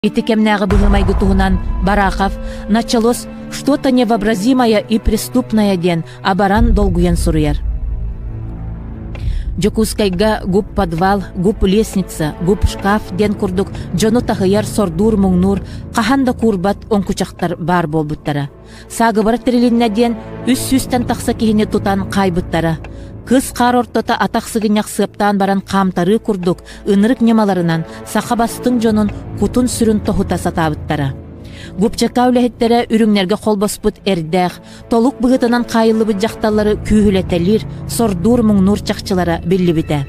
Ити кэмнээҕи быһыы-майгы туһунан Барахов «Началось что-то невообразимое и преступное» диэн абаран долгуйан суруйар. Дьокуускайга гуп-подвал, гуп-лестница, гуп-шкаф диэн курдук дьону таһыйар, сордуур-муҥнуур, хаһан да куурбат оҥкучахтар баар буолбуттара. Саагыбар тэрилиннэ диэн үс сүүстэн тахса киһини тутан хаайбыттара. Кыс хаар ортото атах сыгынньах сыаптаан баран хаамтарыы курдук ынырык ньымаларынан саха бастыҥ дьонун кутун-сүрүн тоһута сатаабыттара. Губчака үлэһиттэрэ үрүҥнэргэ холбоспут эрдээх, толук быһыытынан хаайыллыбыт дьахталлары күүһүлэтэлиир, сордуур-муҥнуур чахчылара биллибитэ.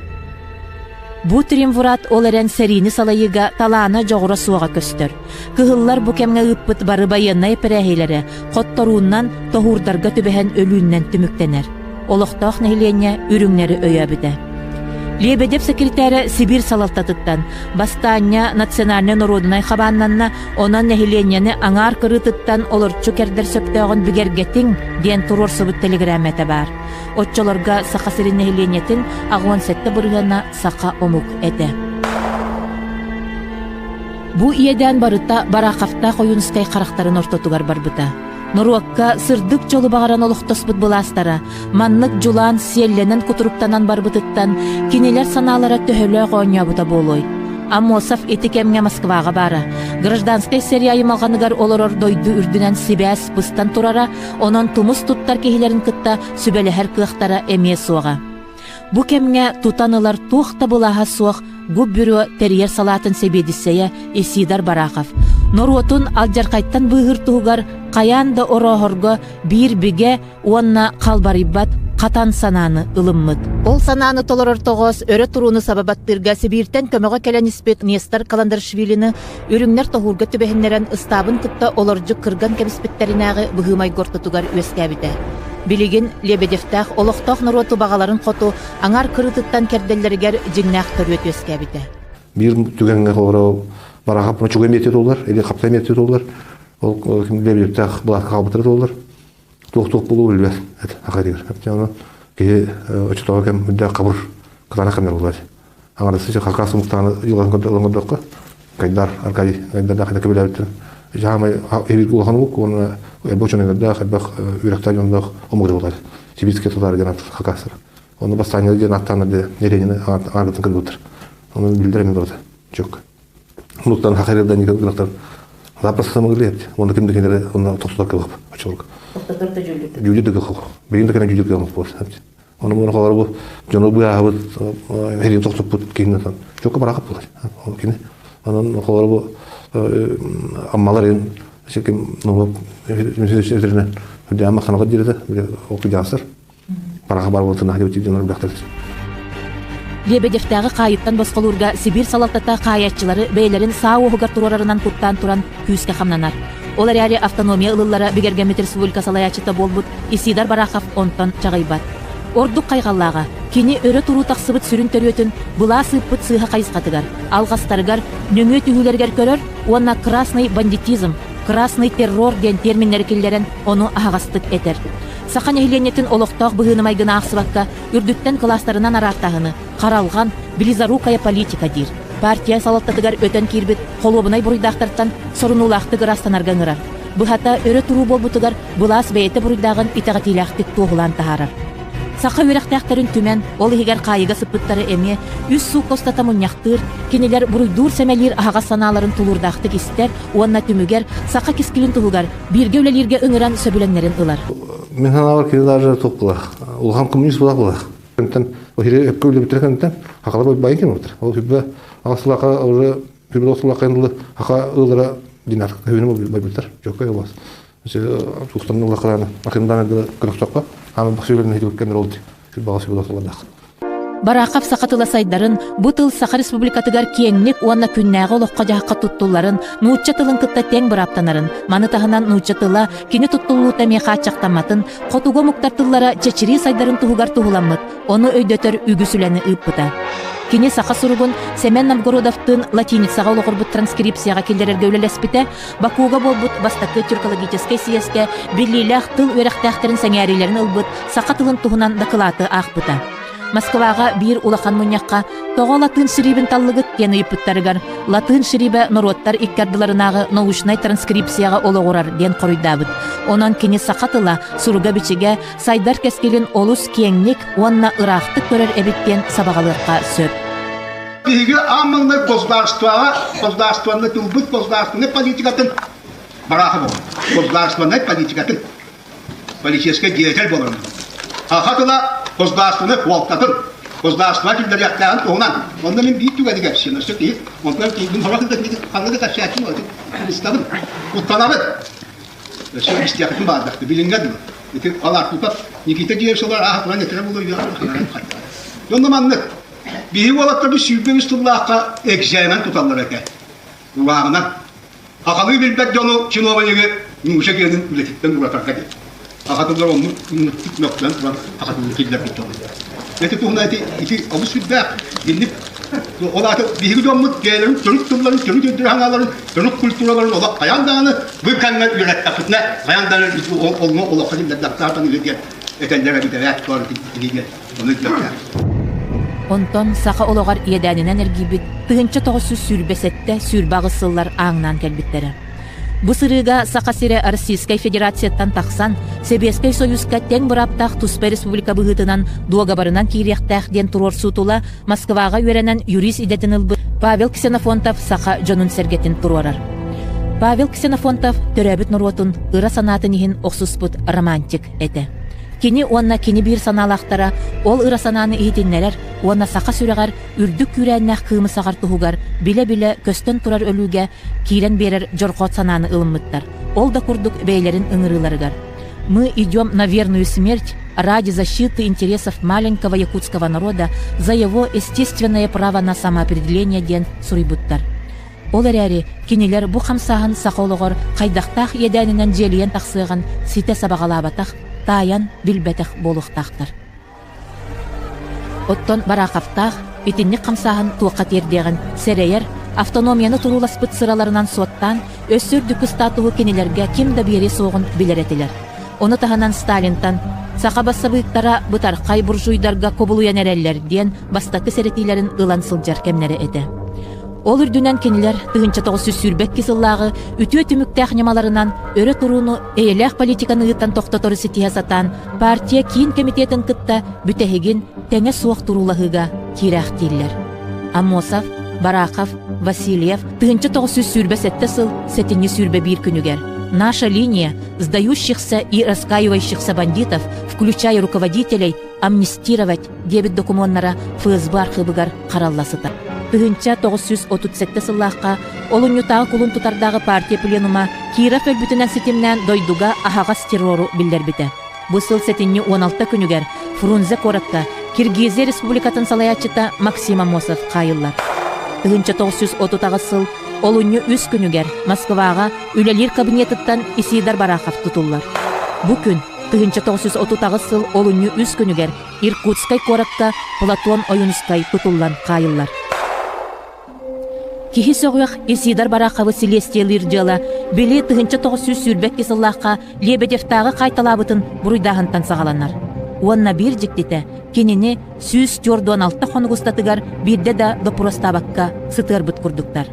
Бу триумвират ол эрэн сэриини салайыыга талаана-дьоҕура суоҕа көстөр. Кыһыллар бу кэмҥэ ыыппыт бары байыаннай эпэрээһиилэрэ хотторууннан, тоһуурдарга түбэһэн өлүүннэн түмүктэнэр. Олохтоох нэһилиэнньэ үрүҥнэри өйөөбүтэ. Лебедев сэкиритээрэ Сибиир салалтатыттан бастаанньа национальнай норуодунай хабааннанна, онон нэһилиэнньэни аҥаар кырыытыттан олорчу кэрдэр сөптөөҕүн бигэргэтиҥ диэн туруорсубут тэлэгирээмэтэ баар. Оччолорго Саха сирин нэһилиэнньэтин 87 бырыһыана саха омук этэ. Бу иэдээн барыта Бараховтаах Ойуунускай харахтарын ортотугар барбыта. Норуокка сырдык дьолу баҕаран олохтоспут былаастара маннык дьулаан сиэллэнэн кутуруктанан барбытыттан кинилэр санаалара төһөлөөх оонньообута буолуой? Аммосов ити кэмҥэ Москваҕа баара. Гражданскай сэрии аймалҕаныгар олорор дойду үрдүнэн сибээс быстан турара, онон тумус туттар киһилэрин кытта сүбэлэһэр кыахтара эмиэ суоҕа. Бу кэмҥэ тутан ылар туох да былааһа суох Губбюро тэрийэр салаатын сэбиэдиссэйэ Исидор Барахов норуотун алдьархайтан быыһыыр туһугар хайаан да орооһорго биир бигэ уонна халбарыйбат хатан санааны ылыммыт. Ол санааны толорор тоҕоос өрө турууну саба баттыырга Сибииртэн көмөҕө кэлэн испит Нестор Каландаршвилины үрүҥнэр тоһуурга түбэһиннэрэн ыстаабын кытта олордьу кырган кэбиспиттэринээҕи быһыы-майгы ортотугар үөскээбитэ. Билигин Лебедевтээх олохтоох норуоту баҕаларын хоту аҥаар кырыытыттан кэрдэллэригэр дьиҥнээх төрүөт үөскээбитэ. Биир түгэҥҥэ холоро бараха чугай миэтэ туолар, или хаптай миэтэ туолар, ол Лебедевтээх былаакка хаалбыттара туолар. Туох-туох буолуо билбэт ахайдыгар. Киһи оччотооҕу кэм үрдээх хабыр кытаанах кэмнэр буолар. Аҥардасы хакас омуктааны йылан көрдөххө Гайдар Аркадий Гайдардаах хайда көбүлээбиттэр. Саамай улахан омук уонна элбэх дьонугардаах, элбэх үөрэхтээх дьонноох омук буолар. Сибирскэй татаар диэн хакастар. Оны бастаанньа диэн аттааннар диэн Ленини аҥардатын кыргыбыттар. Оны билдер эми барыта. Чөк. Онуттан хахайрдан гынахтар запросто могли Оны ким декенери оны тохтотор кылып очолук. Тохтотор да дьүүллүк. Дьүүллүк да кылып. Билин да кene дьүүллүк кылып болар. Оны муну холор бу дьону быаһабыт эрин тохтоппут киһиннен чокко барахап булар. Ол кини онон холор бу аммалар ин ким ну өтөрүнэн үрдэ махтанаҕа диирде ол кыдьаасыр бараха бар болтун хадибит дьонор бэхтэр. Лебедевтээҕи хаайыттан босхолуурга Сибиир салалтата хаайааччылары бэйэлэрин саа уоһугар туруорарынан куттаан туран күүскэ хамнанар. Ол эрээри автономия ылыллара бигэргэммит республика салайааччыта буолбут Исидор Барахов онтон чаҕыйбат. Ордук хайҕаллааҕа, кини өрө туруу тахсыбыт сүрүн төрүөтүн былаас ыыппыт сыыһа хайысхатыгар, алҕастарыгар, нөҥүө түһүүлэригэр көрөр уонна красный бандитизм, красный террор диэн терминнэри киллэрэн ону аһаҕастык этэр. Саха нэһилиэнньэтин олохтоох быһыыны-майгыны аахсыбакка, үрдүттэн кылаастарынан араартааһыны, харалҕан, близорукая политика диир. Партия салалтатыгар өтөн киирбит холуобунай буруйдаахтартан сорунуулаахтык ыраастанарга ыҥырар. Быһата, өрө туруу буолбутугар былаас бэйэтэ буруйдааҕын итэҕэтиилээхтик туоһулаан таһаарар. Саха үөрэхтээхтэрин түмэн, ол иһигэр хаайыыга сыппыттары эмиэ үс суукка устата мунньахтыыр, кинилэр буруйдуур-сэмэлиир аһаҕас санааларын тулуурдаахтык истэр уонна түмүгэр саха кэскилин туһугар бииргэ үлэлииргэ ыҥыран сөбүлэҥнэрин ылар. Мин санаабар кини даже туох булах, улахан коммунист булах булах. Кэнтэн хире өккө үлэбиттэр кэнтэн хакалар байын ким олтар. Ол хүббэ аҕаслаха уже хүббэ ослаха ылы хака ылара динар хүбүнү байбыттар. Жокка болас. Туктан улахана акымдан көрөктөккө аны баксыйларын хитибеккен олды. Хүббэ аҕас Барахов саха тыла сайдарын, бу тыл Саха Республикатыгар киэҥник уонна күннээҕи олоххо-дьаһахха туттулларын, нуучча тылын кытта тэҥ бырааптанарын, маны таһынан нуучча тыла кини туттуллуута эмиэ хааччахтамматын, хотугу омуктар тыллара чэчирии сайдарын туһугар туһуламмыт, ону өйдөтөр үгүс үлэни ыыппыта. Кини саха суругун Сэмэн Новгородовтыын латиницаҕа олоҕурбут транскрипцияҕа киллэрэргэ үлэлэспитэ, Бакуга буолбут бастакы тюркологическай съезкэ биллиилээх тыл үөрэхтээхтэрин сэҥээриилэрин ылбыт саха тылын туһунан дакылааты аахпыта. Москваҕа биир улахан мунньахха тоҕо латыын шрибин таллыгыт диэн ыйыппыттарыгар латыын шрибэ норуоттар икки ардыларынааҕы научнай транскрипцияҕа олоҕурар диэн хоруйдаабыт. Онон кини саха тыла, суруга-бичигэ сайдар кэскилин олус киэҥник уонна ыраахтык көрөр эбит диэн сабаҕалыахха сөп. Биһиги аан маҥнай государствоҕа государственнай тылбыт государственнай политикатын барааха буолар. Государственнай политикатын политическай деятель буоларын. Саха тыла государственнай суолтатын государство киллэриэхтээҕин туһунан онно мин биир түгэни кэпсиэм өссө киһи онтон мин сорох ханна да кэпсээччим истэбин куттанабын өссө истиэхпин баардахты билиҥҥэ дылы ити алаартутап Никита Диевсылар ааһа туран этэрэ буолуо Онно маннык биһи уолаттарбыт 23 тыллаахха экзамен туталлар этэ. Улааҕынан Сахалыы билбэт дьону чиновнигы Нюша диэнин үлэтиттэн уратарга диэн. Саха тыллар оннук мөхтөн туран саха тылын киллэрбит дьон. Ити туһунан ити, ити олус сүрдээх. Инник ол аата биһиги дьоммут бэйэлэрин төрүт тылларын, төрүт өйдөрө санааларын, төрүт культураларын олох хайаан даҕаны бу кэмҥэ үөрэттэхпитинэ хайаан даҕаны онно олоххо киллэрдэхтээхтэн үһү диэн этэллэр эбит эбээт кини диэн ону өйдүөхтээх. Онтон саха олоҕор иэдээнинэн эргийбит 1927-28 сыллар ааҥнаан кэлбиттэрэ. Бу сырыыга Саха сирэ Российскай Федерацияттан тахсан, Сэбиэскэй Союзка тэҥ бырааптаах туспа республика быһыытынан дуогабарынан киириэхтээх диэн туруорсуу тула Москваҕа үөрэнэн юрист идэтин ылбыт Павел Ксенофонтов саха дьонун-сэргэтин туруорар. Павел Ксенофонтов төрөөбүт норуотун ыра санаатын иһин охсуспут романтик этэ. Кини уонна кини биир санаалаахтара ол ыра санааны иһитиннэрэр уонна саха сүрэҕэр үрдүк күүрээннээх кыымы саҕар туһугар билэ-билэ көстөн турар өлүүгэ киирэн биэрэр дьорҕоот санааны ылыммыттар. Ол да курдук бэйэлэрин ыҥырыыларыгар «Мы идем на верную смерть ради защиты интересов маленького якутского народа за его естественное право на самоопределение» диэн суруйбуттар. Ол эрээри кинилэр бу хамсааһын саха олоҕор хайдахтаах иэдээнинэн дьиэлийэн тахсыаҕын ситэ сабаҕалаабатах, таайан билбэтэх буолуохтаахтар. Оттон Бараховтаах итинник хамсааһын туохха тиэрдиэҕин сэрэйэр, автономияны турууласпыт сыраларынан суоттаан, өссө үрдүкү статуһу кинилэргэ ким да биэриэ суоҕун билэр этилэр. Ону таһынан Сталинтан «Саха бассабыыктара бытархай буржуйдарга кубулуйан эрэллэр» диэн бастакы сэрэтиилэрин ылан сылдьар кэмнэрэ этэ. Ол үрдүнэн кинилэр 1922 сыллааҕы үтүө түмүктээх ньымаларынан өрө турууну эйэлээх политиканы ыытан тохтотору ситиһэ сатаан партия киин кэмитиэтин кытта бүтэһигин тэҥэ суох туруулаһыыга киирээхтииллэр. Аммосов, Барахов, Васильев 1927 сыл сэтинньи 21 күнүгэр «Наша линия сдающихся и раскаивающихся бандитов, включая руководителей, амнистировать» диэбит докумуоннара ФСБ архыыбыгар харалла сытар. 1937 сыллаахха олунньутааҕы кулун тутардааҕы партия пленума Киров өлбүтүнэн ситимнээн дойдуга аһаҕас террору биллэрбитэ. Бу сыл сэтинньи 16 күнүгэр Фрунзе куоракка Киргизия Республикатын салайааччыта Максим Амосов хаайыллар. 1938 сыл олунньу үс күнүгэр Москваҕа үлэлиир кабинетыттан Исидор Барахов тутуллар. Бу күн 1938 сыл олунньу үс күнүгэр Иркутскай куоракка Платон Ойуунускай тутуллан хаайыллар. Киһи сөҕүөх Исидор Бараховы силиэстийэлиир дьыала били 1922 сыллаахха Лебедевтааҕы хаайталаабытын буруйдааһынтан саҕаланар. Уонна биир дьиктитэ, кинини 146 хонук устатыгар биирдэ да доппуруостаабакка сытыарбыт курдуктар.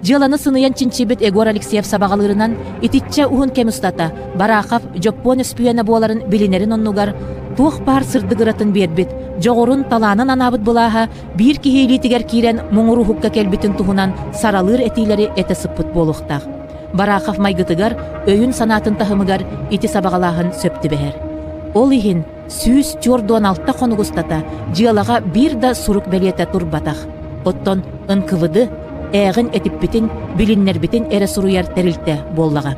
Дьыаланы сыныйан чинчийбит Егор Алексеев сабаҕалыырынан, итиччэ уһун кэм устата Барахов дьоппуон өспүйүөнэ буоларын билинэрин оннугар туох баар сырдык ыратын биэрбит, дьоҕурун, талаанын анаабыт былааһа биир киһи илиитигэр киирэн муҥур уһукка кэлбитин туһунан саралыыр этиилэри этэ сыппыт буолуохтаах. Барахов майгытыгар, өйүн-санаатын таһымыгар ити сабаҕалааһын сөп түбэһэр. Ол иһин 146 хонук устата дьыалаҕа биир да сурук бэлиэтэ турбатах. Оттон НКВД ээҕин этиппитин, билиннэрбитин эрэ суруйар тэрилтэ буоллаҕа.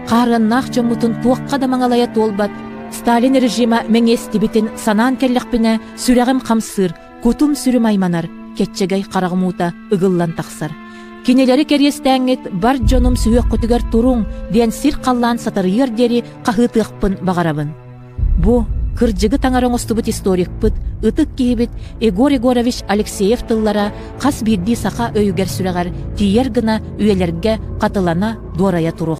Хаарыаннаах дьоммутун туохха да маҥалайа туолбат Сталин режима мэҥиэстибитин санаан кэллэхпинэ сүрэҕим хамсыыр, кутум-сүрүм айманар, кэччэгэй хараҕым уута ыгыллан тахсар. Кинилэри кэриэстээҥҥит бар дьонум сүһүөххүтүгэр туруҥ диэн сир-халлаан сатарыйыар диэри хаһыытыахпын баҕарабын. Бу кырдьыгы таҥара оҥостубут историкпыт, ытык киһибит Егор Егорович Алексеев тыллара хас биирдии саха өйүгэр-сүрэҕэр тиийэр гына үйэлэргэ хатылана, дуорайа туруох.